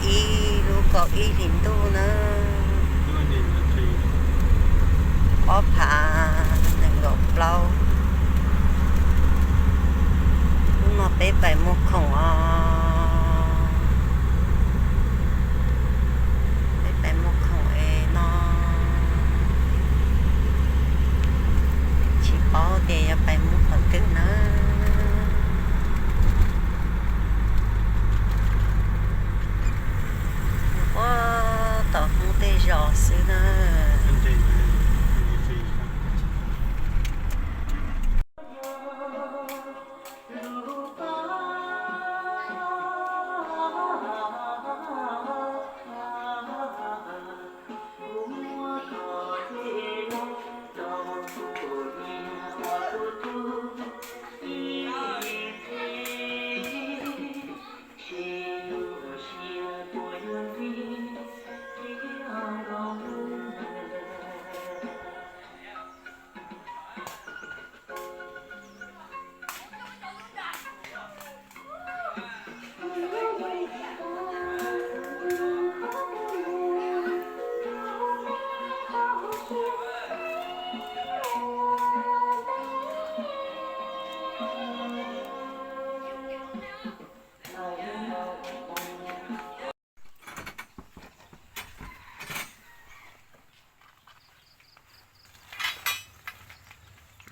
Ib lub kaum ib hlis ntuj na, ob phav nees nkaum plaub. Hnub no peb pais muag khoom os. Peb pais muag khoom es no tsis paub tias yuav pais muag qhov twg na. Ua tom Hmoob tej zos xwb na.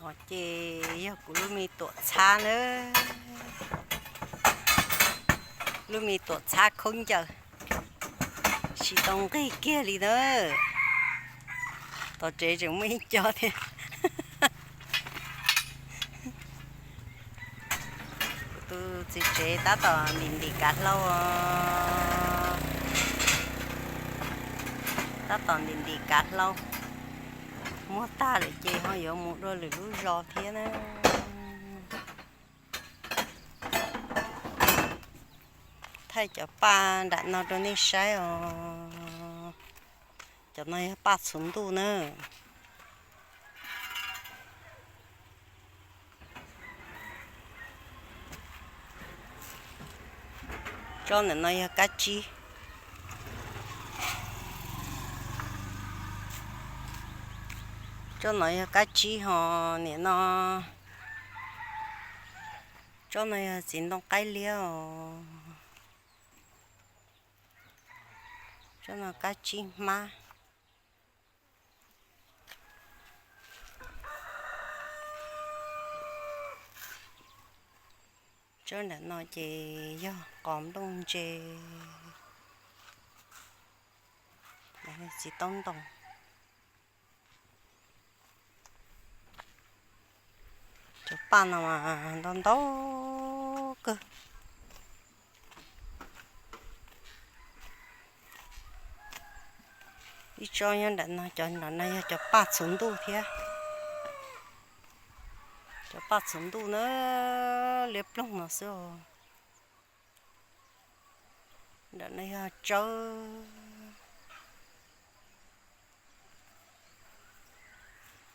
No ces yog kuv lub me tuam txhab na, lub me tuam txhab khaub ncaws, tsis tau nqig kiag li na. Tom tsev tseem muaj ib co thiab. Kuv tus txiv tsev tab tom ntim ntim kav hlau os, tab tom ntim ntim kav hlau. Muag tag lawm ces ho yuav mus dua lwm lub zos thiab na. Thaij cov paj nram no rau nej saib os. Cov no yog paj txhuv ntuj na. Tsob ntawm no yog kab tsib. Tsob no yog kab tsib ho nim no. Tsob no yog txiv ntoo qaib liab os. Tsob no kab tsib hmab. Tsob nram no ces yog qos nplooj ntse, txiv taub ntoo. Cov paj no mas ntau ntau kawg. Ib tsob nyob nram no, cov nram no yog cov paj txhuv ntuj thiab. Cov paj txhuv ntuj na, liab ploog no xwb os. Nram no yog tsawb.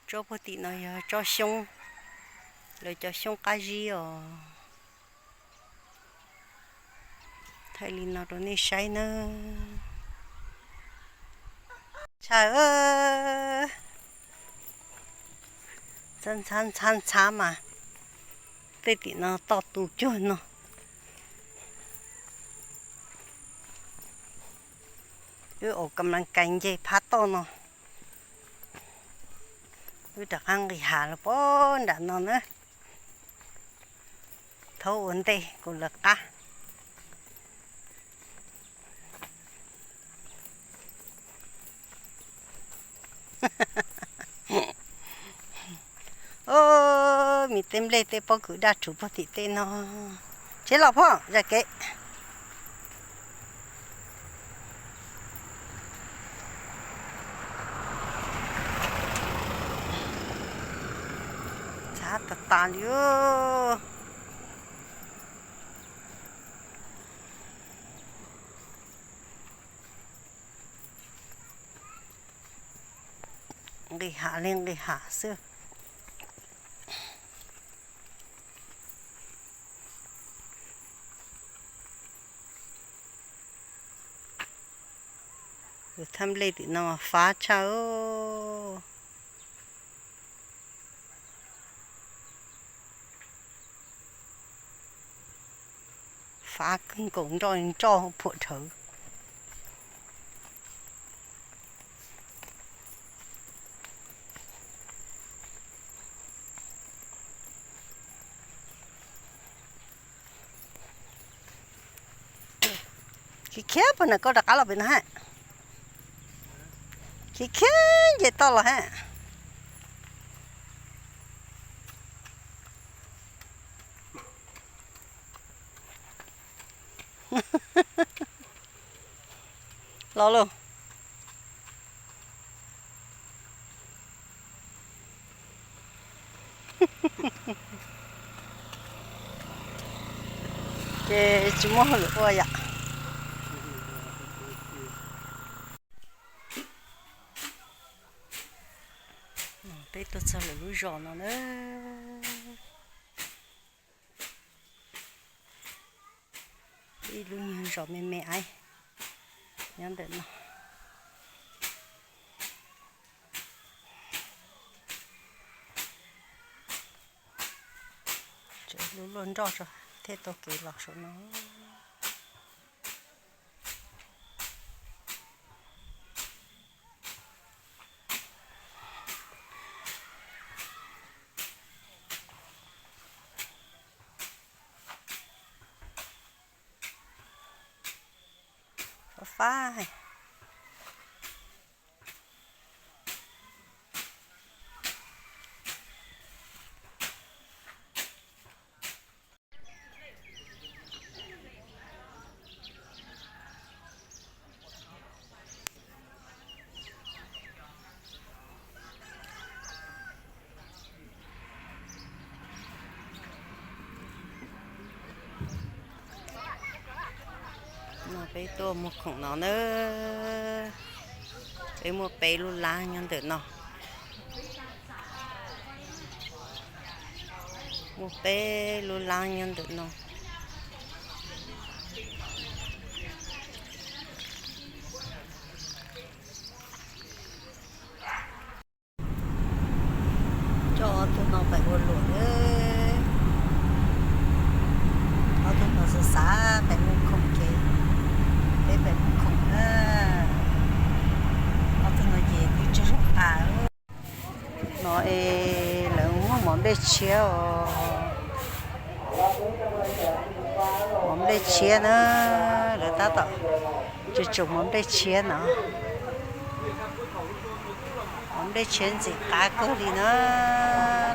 Tsob puag tim no yog tsob xyoob, lawv cov xyoob qab zib os. Thaij li no rau nej saib nawb. Ntshaw, ntxhab ntxhab ntxhab mas tej tim no toj tu cuag no. Wb ua kam las kais nce phab toj no, wb rov qab nqis hav los puag nram no na. Thaub ua ntej kuv lawv qab. Os, me teb nplej tej pob kws daj rhuv puag tim tej no. Tsev los phoj zam kev. Ntxhab tas tas li. Nqis hav li nqis hav xwb. Tus thaj nplej tim no fab tshaj. Fab kawg nkaus, nroj nroj phuam dhawv. Khiav khiav puag nram koj rov qab los pem no ha. Khiav khiav nce toj los ha. Los lauj. Ces tsis muaj hauj lwm ua yom. Peb tuaj txog lawv lub zos no na. Ib lub nyuag zos me me aib nyob ntawm no. Tseem lub luaj nroj tso thiaj tau kev los saum no. Fab fab. No peb tuaj muag khoom no na. Peb muaj peb lub lab nyob ntawm no. Muaj peb lub lab nyob ntawm no. Coj ob tug no pem ua luam. Ob tug no xav xav pem muag khoom ces peb pem muag khoom na. Ob tug no ces twb tsaug zog tas. No es lawv muag mov nplej tshiab os. Mov nplej tshiab na, lawv tab tom tsuas tsuas mov nplej tshiab no. Mov nplej tshiab ntxim qab kawg li na,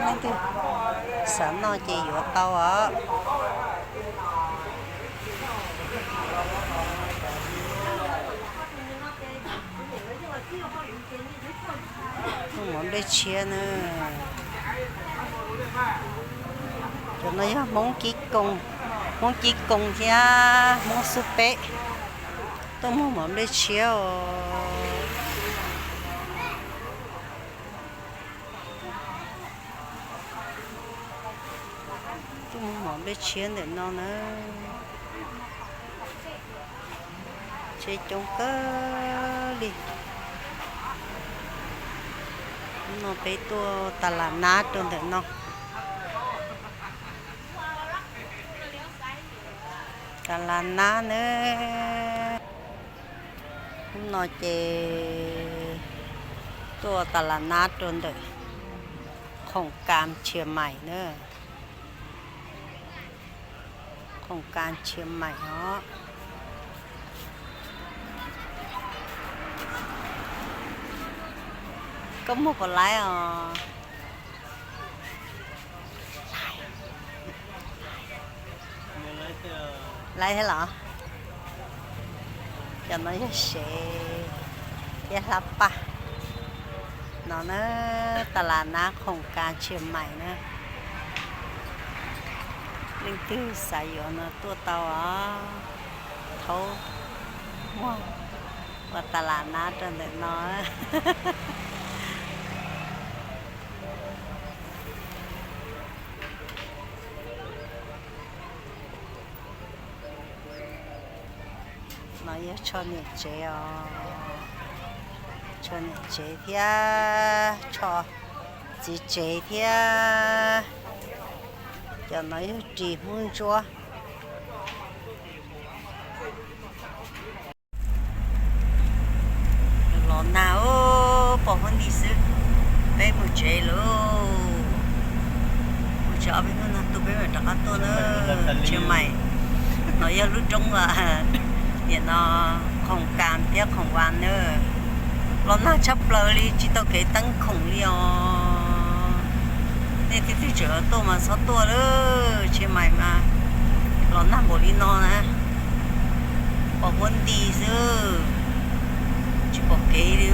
leej twg xav noj ces yuav tau os. Muag mov nplej tshiab na. Cov no yog Hmoob Ci Koos, Hmoob Ci Koos thiab Hmoob Xub Peb tuaj muag mov nplej tshiab os. Tuaj muag mov nplej tshiab ntawm no na. Tsheb coob kawg li. Hnub no peb tuaj tas las nab rau ntawm no. Tas las nab nawb. Hnub no ces tuaj tas las nab rau ntawm Khoom Kas Tshias Mais na. Khoom Kas Tshias Mais os. Koj muag puas laib os? Laib thiab los? Cov no yog sev thiab hlab paj. No na, tas las nab Khoom Kas Tshias Mais na. Leej twg xav yuav no tuaj tau os. Thaub muag ua tas las nab rau ntawm no. No yog tsho niam tsev os. Tsev thiab, tso txiv tsev thiab. Cov no yog ris Hmoob Ntsuab. Los nag, pom huab nti xwb. Peb mus tsev lauj. Mus tsev ob peb hnub no tuaj peb mam rov qab tuaj na. Tsis mais, no yog lub roob, nim no Khoom Kas thiab Khoom Vas na. Los nag tshaj plaws li, tsis tau kev teeb khoom li os. Nej twb twb tseem tuaj mas txhob tuaj lawm, tsis mais mas los nag npaum li no na. Pom huab nti xwb, tsis pom kev li.